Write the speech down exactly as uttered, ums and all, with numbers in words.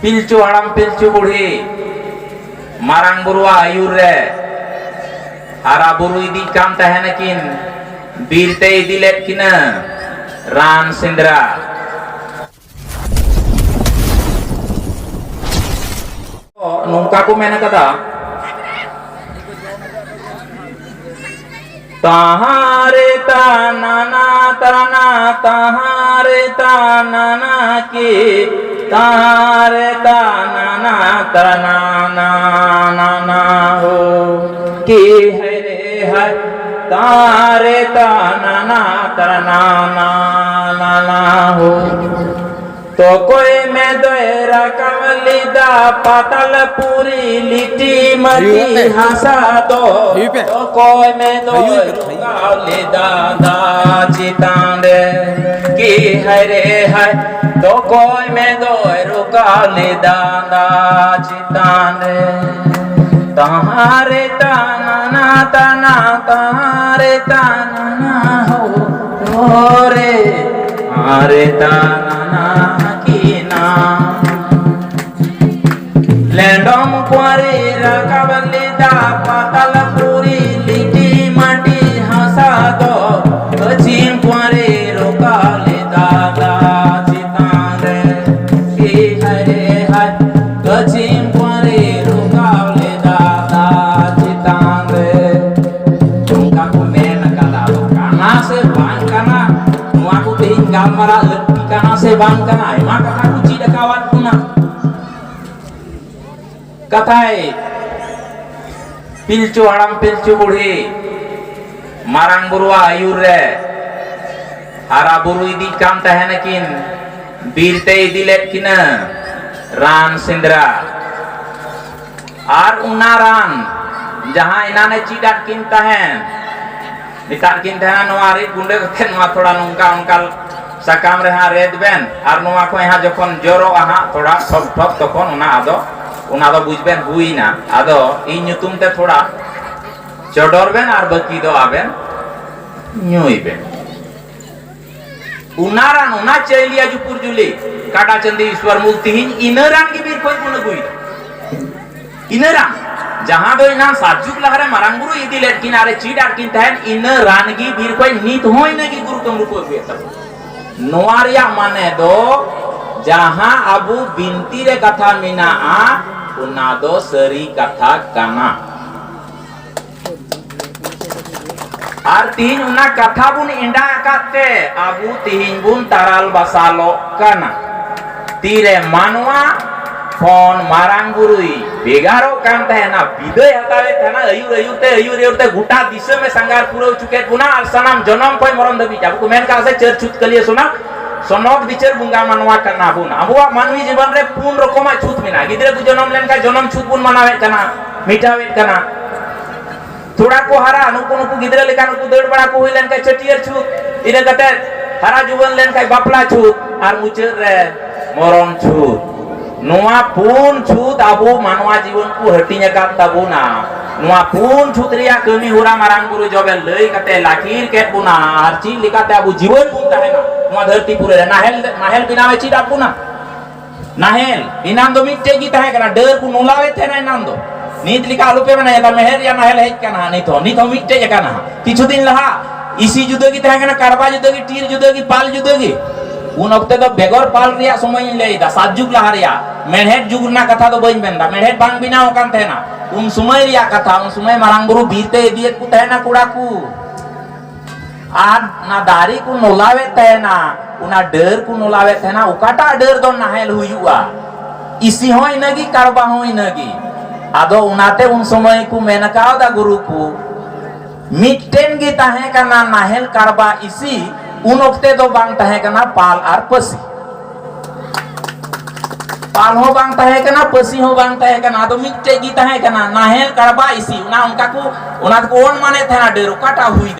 ᱯᱤᱞᱪᱩ ᱦᱟᱲᱟᱢ ᱯᱤᱞᱪᱩ ᱵᱩᱲᱦᱤ ᱢᱟᱨᱟᱝ ᱵᱩᱨᱩᱣᱟᱜ ᱟᱹᱭᱩᱨ ᱨᱮ ᱦᱟᱨᱟ ᱵᱩᱨᱩ ᱤᱫᱤᱜ ᱠᱟᱱ ᱛᱟᱦᱮᱱᱟᱠᱤᱱ, ᱵᱤᱨ ᱛᱮ ᱤᱫᱤ ᱞᱮᱫ ᱠᱤᱱᱟᱹ ᱨᱟᱱ ᱥᱮᱸᱫᱽᱨᱟ᱾ ᱱᱚᱝᱠᱟ ᱠᱚ ᱢᱮᱱ ᱠᱟᱫᱟ, ᱛᱟᱦᱟᱨᱮ ᱛᱟᱱᱟᱱᱟ ᱛᱟᱨᱟᱱᱟ, ᱛᱟᱦᱟᱨᱮ ᱛᱟᱱᱟᱱᱟ ᱠᱤ, ᱛᱟᱦᱟᱨᱮ ᱛᱟᱱᱟᱱᱟ ᱛᱟᱨᱟᱱᱟ ᱱᱟᱱᱟ ᱦᱳ, ᱠᱤ ᱦᱟᱭ ᱨᱮ ᱦᱟᱭ, ᱛᱟᱦᱟᱨᱮ ᱛᱟᱱᱟᱱᱟ ᱛᱟᱨᱟᱱᱟ ᱱᱟᱱᱟ ᱦᱳ᱾ ᱛᱚᱠᱚᱭ ᱢᱮᱫᱚᱭ ᱨᱟᱠᱟᱵ ᱞᱮᱫᱟ ᱯᱟᱛᱟᱞᱯᱩᱨᱤ ᱞᱤᱴᱤ ᱢᱟᱹᱴᱤ ᱦᱩᱭᱩᱜ ᱠᱟᱱᱟ᱾ ᱦᱟᱥᱟ ᱫᱚ᱾ ᱦᱩᱭᱩᱜ ᱯᱮ᱾ ᱛᱚᱠᱚᱭ ᱢᱮᱫᱚᱭ ᱦᱩᱭᱩᱜ ᱯᱮ᱾ ᱨᱟᱠᱟᱵ ᱞᱮᱫᱟ ᱫᱟᱜ ᱪᱮᱛᱟᱱ ᱨᱮ᱾ ᱠᱤ ᱦᱟᱭ ᱨᱮ ᱦᱟᱭ, ᱛᱚᱠᱚᱭ ᱢᱮᱫᱚᱭ ᱨᱟᱠᱟᱵ ᱞᱮᱫᱟ ᱫᱟᱜ ᱪᱮᱛᱟᱱ ᱨᱮ᱾ ᱛᱟᱦᱟᱨᱮ ᱛᱟᱱᱟᱱᱟ ᱛᱟᱱᱟ, ᱛᱟᱦᱟᱨᱮ ᱛᱟᱱᱟᱱᱟ ᱦᱳ, ᱦᱳ ᱨᱮ, ᱛᱟᱦᱟᱨᱮ ᱛᱟᱱᱟᱱᱟ ᱠᱤᱱᱟ᱾ ᱞᱮᱸᱰᱚᱢ ᱠᱩᱸᱣᱟᱨᱤ ᱨᱟᱠᱟᱵ ᱞᱮᱫᱟ ᱯᱟᱛᱟᱞᱯᱩᱨᱤ ᱞᱤᱴᱤ ᱢᱟᱹᱴᱤ ᱦᱟᱥᱟ ᱫᱚ, ᱯᱚᱪᱷᱤᱢ ᱠᱩᱸᱣᱟᱨᱤ ᱨᱟᱠᱟᱵ ᱞᱮᱫᱟ ᱫᱟᱜ ᱪᱮᱛᱟᱱ ᱨᱮ᱾ ᱦᱟᱭ ᱨᱮ ᱦᱟᱭ, ᱯᱚᱪᱷᱤᱢ ᱠᱩᱸᱣᱟᱨᱤ ᱨᱟᱠᱟᱵ ᱞᱮᱫᱟ ᱫᱟᱜ ᱪᱮᱛᱟᱱ ᱨᱮ᱾ ᱱᱚᱝᱠᱟ ᱠᱚ ᱢᱮᱱ ᱟᱠᱟᱫᱟ, ᱟᱫᱚ ᱠᱟᱱᱟ ᱥᱮ ᱵᱟᱝ ᱠᱟᱱᱟ, ᱱᱚᱣᱟ ᱠᱚ ᱛᱮᱦᱮᱧ ᱜᱟᱞᱢᱟᱨᱟᱣ ᱞᱟᱹᱠᱛᱤ ᱠᱟᱱᱟ ᱥᱮ ᱵᱟᱝ ᱠᱟᱱᱟ? ᱟᱭᱢᱟ ᱠᱟᱛᱷᱟ ᱠᱚ ᱪᱮᱫ ᱟᱠᱟᱣᱟᱫ ᱵᱚᱱᱟ᱾ ᱠᱟᱛᱷᱟᱭ ᱯᱤᱞᱪᱩ ᱦᱟᱲᱟᱢ ᱯᱤᱞᱪᱩ ᱵᱩᱲᱦᱤ ᱢᱟᱨᱟᱝ ᱵᱩᱨᱩᱣᱟᱜ ᱟᱹᱭᱩᱨ ᱨᱮ ᱦᱟᱨᱟ ᱵᱩᱨᱩ ᱤᱫᱤᱜ ᱠᱟᱱ ᱛᱟᱦᱮᱱᱟᱠᱤᱱ, ᱵᱤᱨ ᱛᱮ ᱤᱫᱤ ᱞᱮᱫ ᱠᱤᱱᱟᱹ ᱨᱟᱱ ᱥᱮᱸᱫᱽᱨᱟ᱾ ᱟᱨ ᱚᱱᱟ ᱨᱟᱱ ᱡᱟᱦᱟᱸ ᱮᱱᱟᱱᱮ ᱪᱮᱫ ᱟᱫ ᱠᱤᱱ ᱛᱟᱦᱮᱸᱱ, ᱢᱮᱛᱟᱫ ᱠᱤᱱ ᱛᱟᱦᱮᱸᱱᱟ, ᱱᱚᱣᱟ ᱨᱤᱫ ᱜᱩᱸᱰᱟᱹ ᱠᱟᱛᱮ ᱱᱚᱣᱟ ᱛᱷᱚᱲᱟ ᱱᱚᱝᱠᱟ ᱚᱱᱠᱟ ᱥᱟᱠᱟᱢ ᱨᱮ ᱦᱟᱸᱜ ᱨᱮᱫ ᱵᱮᱱ, ᱟᱨ ᱱᱚᱣᱟ ᱠᱷᱚᱱ ᱦᱟᱸᱜ ᱡᱚᱠᱷᱚᱱ ᱡᱚᱨᱚᱜᱼᱟ ᱦᱟᱸᱜ ᱛᱷᱚᱲᱟ ᱴᱷᱚᱯ ᱴᱷᱚᱯ, ᱛᱚᱠᱷᱚᱱ ᱚᱱᱟ ᱟᱫᱚ, ᱚᱱᱟ ᱫᱚ ᱵᱩᱡᱽ ᱵᱮᱱ ᱦᱩᱭᱱᱟ᱾ ᱟᱫᱚ ᱤᱧ ᱧᱩᱛᱩᱢ ᱛᱮ ᱛᱷᱚᱲᱟ ᱪᱚᱰᱚᱨ ᱵᱮᱱ ᱟᱨ ᱵᱟᱹᱠᱤ ᱫᱚ ᱟᱵᱮᱱ ᱧᱩᱭ ᱵᱮᱱ᱾ ᱚᱱᱟ ᱨᱟᱱ, ᱚᱱᱟ ᱪᱟᱹᱭᱞᱤᱭᱟ ᱡᱩᱯᱩᱨ ᱡᱩᱞᱤ, ᱠᱟᱰᱟ ᱪᱟᱸᱫᱤ ᱤᱥᱣᱟᱨ ᱢᱩᱞ ᱛᱤᱦᱤᱧ ᱤᱱᱟᱹ ᱨᱟᱱ ᱜᱮ ᱵᱤᱨ ᱠᱷᱚᱡ ᱵᱚᱱ ᱟᱹᱜᱩᱭᱮᱫᱟ᱾ ᱤᱱᱟᱹ ᱨᱟᱱ, ᱡᱟᱦᱟᱸ ᱫᱚ ᱮᱱᱟᱝ ᱥᱟᱛ ᱡᱩᱜᱽ ᱞᱟᱦᱟᱨᱮ ᱢᱟᱨᱟᱝ ᱵᱩᱨᱩ ᱤᱫᱤ ᱞᱮᱫ ᱠᱤᱱ ᱟᱨᱮ ᱪᱮᱫ ᱟᱫ ᱠᱤᱱ ᱛᱟᱦᱮᱸᱱ, ᱤᱱᱟᱹ ᱨᱟᱱ ᱜᱮ ᱵᱤᱨ ᱠᱷᱚᱡ ᱱᱤᱛ ᱦᱚᱸ ᱤᱱᱟᱹ ᱜᱮ ᱜᱩᱨᱩ ᱠᱟᱹᱢᱨᱩ ᱠᱚ ᱟᱹᱜᱩᱭᱮᱫ ᱛᱟᱵᱚᱱᱟ᱾ ᱱᱚᱣᱟ ᱨᱮᱭᱟᱜ ᱢᱟᱱᱮ ᱫᱚ, ᱡᱟᱦᱟᱸ ᱟᱵᱚ ᱵᱤᱱᱛᱤ ᱨᱮ ᱠᱟᱛᱷᱟ ᱢᱮᱱᱟᱜᱼᱟ, ᱚᱱᱟ ᱫᱚ ᱥᱟᱹᱨᱤ ᱠᱟᱛᱷᱟ ᱠᱟᱱᱟ᱾ ᱟᱨ ᱛᱤᱦᱤᱧ ᱚᱱᱟ ᱠᱟᱛᱷᱟ ᱵᱚᱱ ᱮᱸᱰᱟ ᱟᱠᱟᱫ ᱛᱮ ᱟᱵᱚ ᱛᱤᱦᱤᱧ ᱵᱚᱱ ᱛᱟᱨᱟᱞ ᱵᱟᱥᱟᱞᱚᱜ ᱠᱟᱱᱟ᱾ ᱛᱤᱨᱮ ᱢᱟᱱᱣᱟ ᱠᱷᱚᱱ ᱢᱟᱨᱟᱝ ᱵᱩᱨᱩᱭ ᱵᱷᱮᱜᱟᱨᱚᱜ ᱠᱟᱱ ᱛᱟᱦᱮᱱᱟ, ᱵᱤᱫᱟᱹᱭ ᱦᱟᱛᱟᱣᱮᱫ ᱛᱟᱦᱮᱱᱟ, ᱟᱹᱭᱩᱨ ᱟᱹᱭᱩᱨ ᱛᱮ, ᱟᱹᱭᱩᱨ ᱟᱹᱭᱩᱨ ᱛᱮ ᱜᱚᱴᱟ ᱫᱤᱥᱚᱢ ᱮ ᱥᱟᱸᱜᱷᱟᱨ ᱯᱩᱨᱟᱹᱣ ᱦᱚᱪᱚ ᱠᱮᱫ ᱵᱚᱱᱟ᱾ ᱟᱨ ᱥᱟᱱᱟᱢ ᱡᱚᱱᱚᱢ ᱠᱷᱚᱱ ᱢᱚᱨᱚᱱ ᱫᱷᱟᱹᱵᱤᱡ ᱟᱵᱚ ᱠᱚ ᱢᱮᱱ ᱠᱟᱜᱼᱟ ᱥᱮ, ᱪᱟᱹᱨ ᱪᱷᱩᱛ ᱠᱟᱹᱞᱤᱭᱟᱹ ᱥᱚᱱᱟ ᱥᱚᱱᱚᱛ ᱵᱤᱪᱟᱹᱨ ᱵᱚᱸᱜᱟ ᱢᱟᱱᱣᱟ ᱠᱟᱱᱟ ᱵᱚᱱ᱾ ᱟᱵᱚᱣᱟᱜ ᱢᱟᱹᱱᱢᱤ ᱡᱤᱵᱚᱱ ᱨᱮ ᱯᱩᱱ ᱨᱚᱠᱚᱢᱟᱜ ᱪᱷᱩᱛ ᱢᱮᱱᱟᱜᱼᱟ᱾ ᱜᱤᱫᱽᱨᱟᱹ ᱠᱚ ᱡᱚᱱᱚᱢ ᱞᱮᱱᱠᱷᱟᱱ ᱡᱚᱱᱚᱢ ᱪᱷᱩᱛ ᱵᱚᱱ ᱢᱟᱱᱟᱣᱮᱫ ᱠᱟᱱᱟ, ᱢᱤᱴᱟᱣᱮᱫ ᱠᱟᱱᱟ᱾ ᱛᱷᱚᱲᱟ ᱠᱚ ᱦᱟᱨᱟ, ᱱᱩᱠᱩ, ᱱᱩᱠᱩ ᱜᱤᱫᱽᱨᱟᱹ ᱞᱮᱠᱟ ᱱᱩᱠᱩ ᱫᱟᱹᱲ ᱵᱟᱲᱟ ᱠᱚ ᱦᱩᱭ ᱞᱮᱱᱠᱷᱟᱱ ᱪᱷᱟᱹᱴᱭᱟᱹᱨ ᱪᱷᱩᱛ, ᱤᱱᱟᱹ ᱠᱟᱛᱮ ᱦᱟᱨᱟ ᱡᱩᱣᱟᱹᱱ ᱞᱮᱱᱠᱷᱟᱱ ᱵᱟᱯᱞᱟ ᱪᱷᱩᱛ, ᱟᱨ ᱢᱩᱪᱟᱹᱫ ᱨᱮ ᱢᱚᱨᱚᱱ ᱪᱷᱩᱛ᱾ ᱱᱚᱣᱟ ᱯᱩᱱ ᱪᱷᱩᱛ ᱟᱵᱚ ᱢᱟᱱᱣᱟ ᱡᱤᱵᱚᱱ ᱠᱚ ᱦᱟᱹᱴᱤᱧ ᱟᱠᱟᱫ ᱛᱟᱵᱚᱱᱟ᱾ ᱱᱚᱣᱟ ᱯᱩᱱ ᱪᱷᱩᱛ ᱨᱮᱭᱟᱜ ᱠᱟᱹᱢᱤ ᱦᱚᱨᱟ ᱢᱟᱨᱟᱝ ᱵᱩᱨᱩ ᱡᱚᱵᱮ ᱞᱟᱹᱭ ᱠᱟᱛᱮ ᱞᱟᱹᱠᱤᱨ ᱠᱮᱫ ᱵᱚᱱᱟ, ᱟᱨ ᱪᱮᱫ ᱞᱮᱠᱟᱛᱮ ᱟᱵᱚ ᱡᱤᱵᱚᱱ ᱵᱚᱱ ᱛᱟᱦᱮᱱᱟ ᱱᱚᱣᱟ ᱫᱷᱟᱹᱨᱛᱤ ᱯᱩᱨᱤ ᱨᱮ᱾ ᱱᱟᱦᱮᱞ, ᱱᱟᱦᱮᱞ ᱵᱮᱱᱟᱣ ᱮ ᱪᱮᱫ ᱟᱫ ᱵᱚᱱᱟ᱾ ᱱᱟᱦᱮᱞ ᱮᱱᱟᱱ ᱫᱚ ᱢᱤᱫᱴᱮᱡ ᱜᱮ ᱛᱟᱦᱮᱸ ᱠᱟᱱᱟ, ᱰᱟᱹᱨ ᱠᱚ ᱱᱚᱞᱟᱣᱮᱫ ᱛᱟᱦᱮᱱᱟ ᱮᱱᱟᱱ ᱫᱚ᱾ ᱱᱤᱛ ᱞᱮᱠᱟ ᱟᱞᱚᱯᱮ ᱢᱮᱱᱟ, ᱮᱴᱟ ᱢᱮᱦᱮᱨ ᱨᱮᱭᱟᱜ ᱱᱟᱦᱮᱞ ᱦᱮᱡ ᱠᱟᱱᱟ, ᱱᱤᱛ ᱦᱚᱸ, ᱱᱤᱛ ᱦᱚᱸ ᱢᱤᱫᱴᱮᱡ ᱟᱠᱟᱱᱟ᱾ ᱠᱤᱪᱷᱩ ᱫᱤᱱ ᱞᱟᱦᱟ ᱤᱥᱤ ᱡᱩᱫᱟᱹ ᱜᱮ ᱛᱟᱦᱮᱸ ᱠᱟᱱᱟ, ᱠᱟᱲᱵᱟ ᱡᱩᱫᱟᱹ ᱜᱮ, ᱴᱤᱨ ᱡᱩᱫᱟᱹ ᱜᱮ, ᱯᱟᱞ ᱡᱩᱫᱟᱹ ᱜᱮ᱾ ᱩᱱ ᱚᱠᱛᱮ ᱫᱚ ᱵᱮᱜᱚᱨ ᱯᱟᱞ ᱨᱮᱭᱟᱜ ᱥᱚᱢᱚᱭ ᱤᱧ ᱞᱟᱹᱭ ᱮᱫᱟ, ᱥᱟᱛ ᱡᱩᱜᱽ ᱞᱟᱦᱟ ᱨᱮᱭᱟᱜ᱾ ᱢᱮᱲᱦᱮᱫ ᱡᱩᱜᱽ ᱨᱮᱱᱟᱜ ᱠᱟᱛᱷᱟ ᱫᱚ ᱵᱟᱹᱧ ᱢᱮᱱᱫᱟ, ᱢᱮᱲᱦᱮᱫ ᱵᱟᱝ ᱵᱮᱱᱟᱣ ᱟᱠᱟᱱ ᱛᱟᱦᱮᱱᱟ᱾ ᱩᱱ ᱥᱚᱢᱚᱭ ᱨᱮᱭᱟᱜ ᱠᱟᱛᱷᱟ, ᱩᱱ ᱥᱚᱢᱚᱭ ᱢᱟᱨᱟᱝ ᱵᱩᱨᱩ ᱵᱤᱨ ᱛᱮ ᱤᱫᱤᱭᱮᱫ ᱠᱚ ᱛᱟᱦᱮᱱᱟ ᱠᱚᱲᱟ ᱠᱚ᱾ ᱟᱨ ᱚᱱᱟ ᱫᱟᱨᱮ ᱠᱚ ᱱᱚᱞᱟᱣᱮᱫ ᱛᱟᱦᱮᱱᱟ, ᱚᱱᱟ ᱰᱟᱹᱨ ᱠᱚ ᱱᱚᱞᱟᱣᱮᱫ ᱛᱟᱦᱮᱱᱟ, ᱚᱠᱟᱴᱟᱜ ᱰᱟᱹᱨ ᱫᱚ ᱱᱟᱦᱮᱞ ᱦᱩᱭᱩᱜᱼᱟ? ᱤᱥᱤ ᱦᱚᱸ ᱤᱱᱟᱹᱜᱮ, ᱠᱟᱲᱵᱟ ᱦᱚᱸ ᱤᱱᱟᱹᱜᱮ᱾ ᱟᱫᱚ ᱚᱱᱟᱛᱮ ᱩᱱ ᱥᱚᱢᱚᱭ ᱠᱚ ᱢᱮᱱ ᱠᱟᱣᱫᱟ ᱜᱩᱨᱩ ᱠᱚ, ᱢᱤᱫᱴᱮᱱ ᱜᱮ ᱛᱟᱦᱮᱸ ᱠᱟᱱᱟ ᱱᱟᱦᱮᱞ, ᱠᱟᱲᱵᱟ, ᱤᱥᱤ᱾ ᱩᱱ ᱚᱠᱛᱮ ᱫᱚ ᱵᱟᱝ ᱛᱟᱦᱮᱸ ᱠᱟᱱᱟ ᱯᱟᱞ ᱟᱨ ᱯᱟᱹᱥᱤ᱾ ᱯᱟᱞ ᱦᱚᱸ ᱵᱟᱝ ᱛᱟᱦᱮᱸ ᱠᱟᱱᱟ, ᱯᱟᱹᱥᱤ ᱦᱚᱸ ᱵᱟᱝ ᱛᱟᱦᱮᱸ ᱠᱟᱱᱟ, ᱟᱫᱚ ᱢᱤᱫᱴᱮᱡ ᱜᱮ ᱛᱟᱦᱮᱸ ᱠᱟᱱᱟ, ᱱᱟᱦᱮᱞ, ᱠᱟᱲᱵᱟ, ᱤᱥᱤ᱾ ᱚᱱᱟ ᱚᱱᱠᱟ ᱠᱚ, ᱚᱱᱟ ᱫᱚᱠᱚ ᱚᱱᱢᱟᱱᱮᱫ ᱛᱟᱦᱮᱱᱟ, ᱰᱟᱹᱨ ᱚᱠᱟᱴᱟᱜ ᱦᱩᱭ